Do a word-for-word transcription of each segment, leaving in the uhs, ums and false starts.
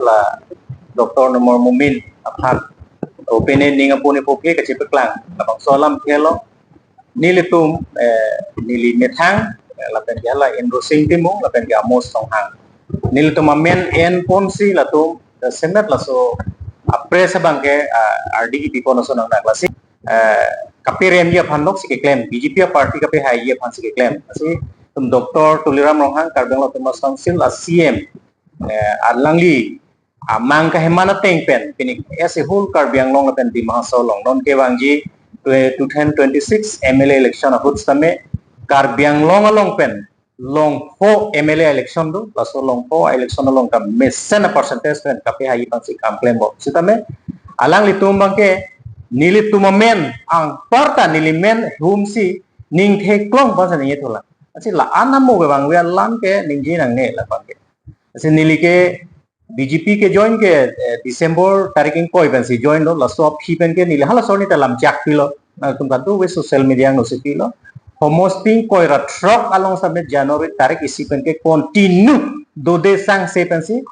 la Doctor Numal Momin aphan opene ning apuni pophe kachepeklang labangso alam khelo. Nelitum, eh, neli methang, eh, lapen ke hala Indrasing Timung, lapen ke Amos Ronghang. Nelitum amen enponsi latum, eh, semet laso a-press abangke, ah, ardi kipipon ason nang naklasi. Eh, kaperemji aphan lok si keklem, B J P a-party kapehaiji aphan si keklem. Lasi itum Doctor Tuliram Ronghang, Karbi Anglong Autonomous Council a-C M, eh, alangli amang kaheman ateng pen, pini as a whole Karbi Anglong lapen Dima Hasao along non kevangji two thousand twenty-six M L A election ahut sitame Karbi Anglong along pen longpho M L A election do, laso longpho election along ta mesen a-percentage pen kapehaiji aphansi kam klembom. Sitame alanglitum abangke nelitum amen, anparta neli men humsi ning theklong aphansi ningje thulang. Lasi la-an amo kevangve alam ke ningje nangne labangke. Lasi neli ke B J P kejoin ke, eh, December tarik ingkoi pensi join lo, laso aphi pen ke neli halaso arni ta lam chak pilo. Nangtum kadokave social media along si pilo. Homosting koi ra throk along sitame January tarik isi pen ke continue dode sangse pensi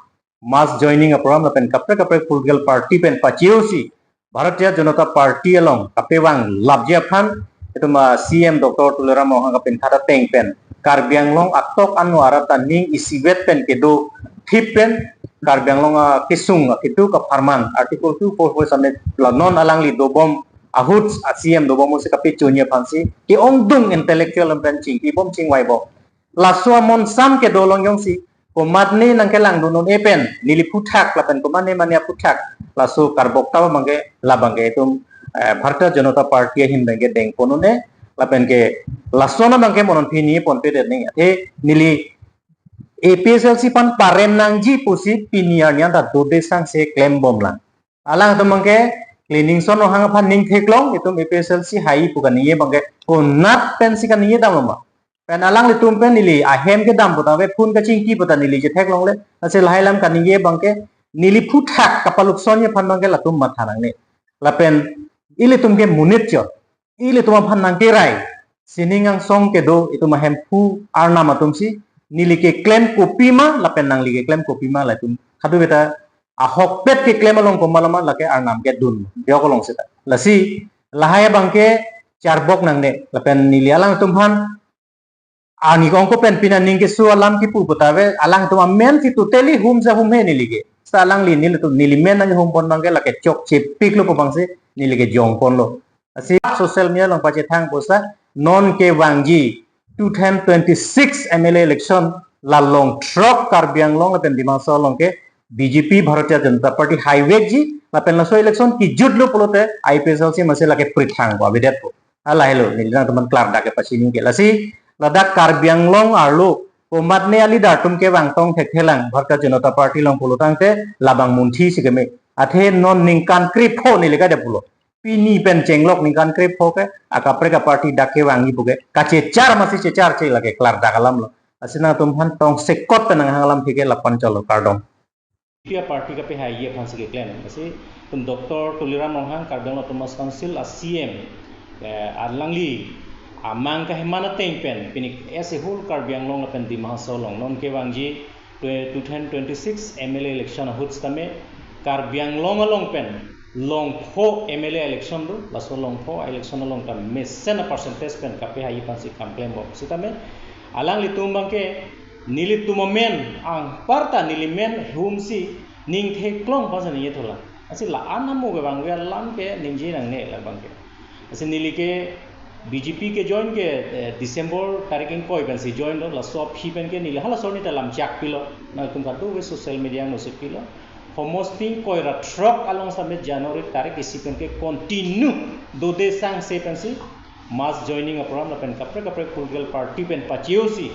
mass joining a-program lapen kaprek kaprek political party pen pache-osi Bharatiya Janata Party along kapevang lapji aphan itum a-C M Doctor Tuliram Ronghang kapinkhat ateng pen Karbi Anglong atok ano arat aning isivet pen kedo thip pen Karbi Anglong akesung akeduk apharman Article two four four sitame la non alangli dobom ahut a-C M dobom ahut si kapachunji aphansi ke-ongdung intellectual pen chingkibom chingvaibom. Laso amonsam kedo along jongsi komatne nangkelangdun un-e pen neli aphuthak lapen komatne mane aphuthak laso karbok tap abangke labangke itum, eh, Bharatiya Janata Party ahin abangke dengpon un-e lapen ke laso abangke mo non pini ponpedet nang, athe neli A P H L C aphan parem nangji pusi pini arni an ta dode sangse klembom lang. Alangtum abangke Cleaningson Ronghang aphan ning theklong, itum A P H L C hai pu kaningje abangke konat pensi kaningje damlo ma? Pen alanglitum pen neli ahem kedam puta ave, phone kachingki puta neli chetheklongle. Lasi lahai alam kaningje abangke neli aphuthak kapaluk sonji aphan abangke latum matha nangne. Lapen ilitum ke monit chot, ilitum aphan nangkerai sining angsong kedo itum ahemphu arnam atumsi neli keklem kopima lapen nangli keklem kopima latum kadokave ta ahokpet keklem along komat lama lake arnam kedun yok along seta. Lasi lahai abangke charbok nangne lapen neli alangtum aphan ani kongko pen pina ning keso alam kipu puta ave, alangtum amen si totally humja humhe neli ke. Seta alangli nelitum neli men nanghumpon abangke lake chokche piklo pu abangsi neli ke jongponlo. Lasi social media along pachethang pu seta non kevangji two thousand twenty-six M L A election la long throk Karbi Anglong lapen Dima Hasao along ke B J P Bharatiya Janata Party haivekji lapen laso election kijutlo pulote A P H L C masi lake prithang ko avedetpo. Lahelo neli nangtum aphan klardak kepachini ke. Lasi ladak Karbi Anglong arlo komatne a-leader atum kevang tong thekthelang Bharatiya Janata Party along pulo tangte labang munthi si keme. Athe non ningkan krepho neli kade pulo. Pini pen chenglok ningkan krepho ke akaprek a-party dak kevangji pu ke kachechar masi checharche lake klardak alamlo. Lasi nangtum aphan tongsekot pen nanghang alam thike lapu-an cholo, kardom. P R party kapehaiji aphansi keklem. Lasi itum Doctor Tuliram Ronghang, Karbi Anglong Autonomous Council a-C M, eh, alangli amang kaheman ateng pen pini as a whole Karbi Anglong lapen Dima Hasao along non kevangji two thousand twenty-six M L A election ahut sitame Karbi Anglong along pen longpho M L A election do, laso longpho election along ta mesen a-percentage pen kapehaiji aphansi kam klembom. Sitame alanglitum abangke nelitum amen, anparta neli men humsi ning theklong aphansi ningje thulang. Lasi la-an amo kevangve alam ke ningje nangne labangke. Lasi neli ke B J P kejoin ke, eh, December tarik ingkoi pensi join lo, laso aphi pen ke neli halaso arni ta lam chak pilo. Nangtum kadokave social media along si pilo. Homosting koi ra throk along sitame January tarik isi pen ke continue dode sangse pensi mass joining a-program lapen kaprek kaprek political party pen pache-osi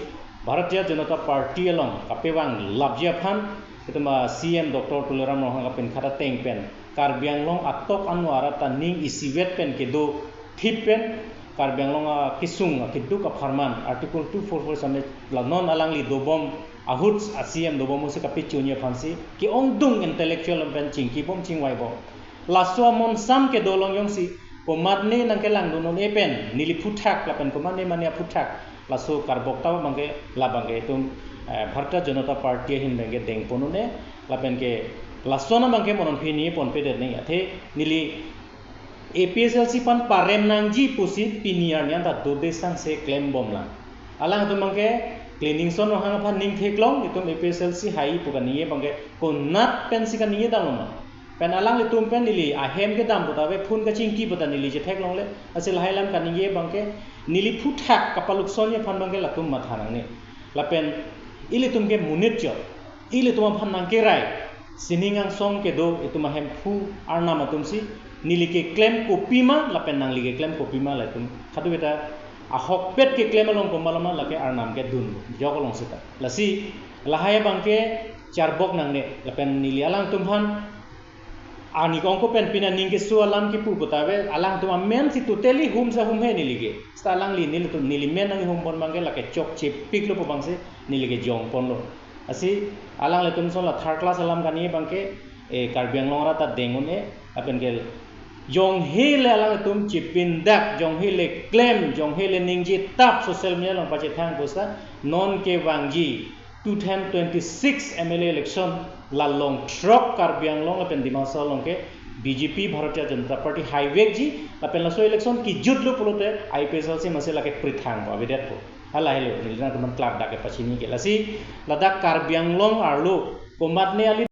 Bharatiya Janata Party along kapevang lapji aphan itum a-C M Doctor Tuliram Ronghang kapinkhat ateng pen Karbi Anglong atok ano arat aning isivet pen kedo thip pen Karbi Anglong akesung akeduk apharman Article two four four sitame la non alangli dobom ahut a-C M dobom ahut si kapachunji aphansi ke-ongdung intellectual pen chingkibom chingvaibom. Laso amonsam kedo along jongsi komatne nangkelangdun un-e pen neli aphuthak lapen komatne mane aphuthak laso karbok tap abangke labangke itum, eh, Bharatiya Janata Party ahin abangke dengpon un-e lapen ke Lason abangke mo non pini ponpedet nangji athe neli A P H L C aphan parem nangji pusi pini arni anta dode sangse klembomlang. Alangtum abangke Cleaningson Ronghang aphan ning theklong, itum A P H L C hai pu kaningje abangke konat pensi kaningje damlo ma. Pen alanglitum pen neli ahem kedam puta ave phone kachingki puta neli chetheklongle. Lasi lahai alam kaningje abangke neli aphuthak kapalukson aphan abangke latum matha nangne. Lapen ilitum ke monit chot, ilitum aphan nangkerai sining angsong kedo itum ahemphu arnam atumsi neli keklem kopima lapen nangli keklem kopima latum khadu beta ahokpet keklem along komat lo ma lake arnam kedun jok along seta. Lasi lahai abangke charbok nangne lapen neli alangtum aphan ani kongko pen pina ning keso alam kipu puta ave, alangtum amensi totally hum sa hum he neli ke. Seta alangli nelitum neli men nanghumpon abangke lake chokche piklo pu abangsi neli ke jongponlo. Lasi alanglitum son la third class alam kaningje abangke, eh, Karbi Anglong arat ta deng un-e, lapen ke jonghe le alangtum chipindak, jonghe le klem, jonghe le ningje tap social media along pachethang pusa, non kevangji two thousand twenty-six M L A election la long throk Karbi Anglong lapen Dima Hasao along ke B J P Bharatiya Janata Party haivekji, lapen laso election kijutlo pulote I P H L C masi lake prithang pu avedetpo. Hala helo, neli nangtum aphan klak dak kepachini ke. Lasi ladak Karbi Anglong arlo komatne ali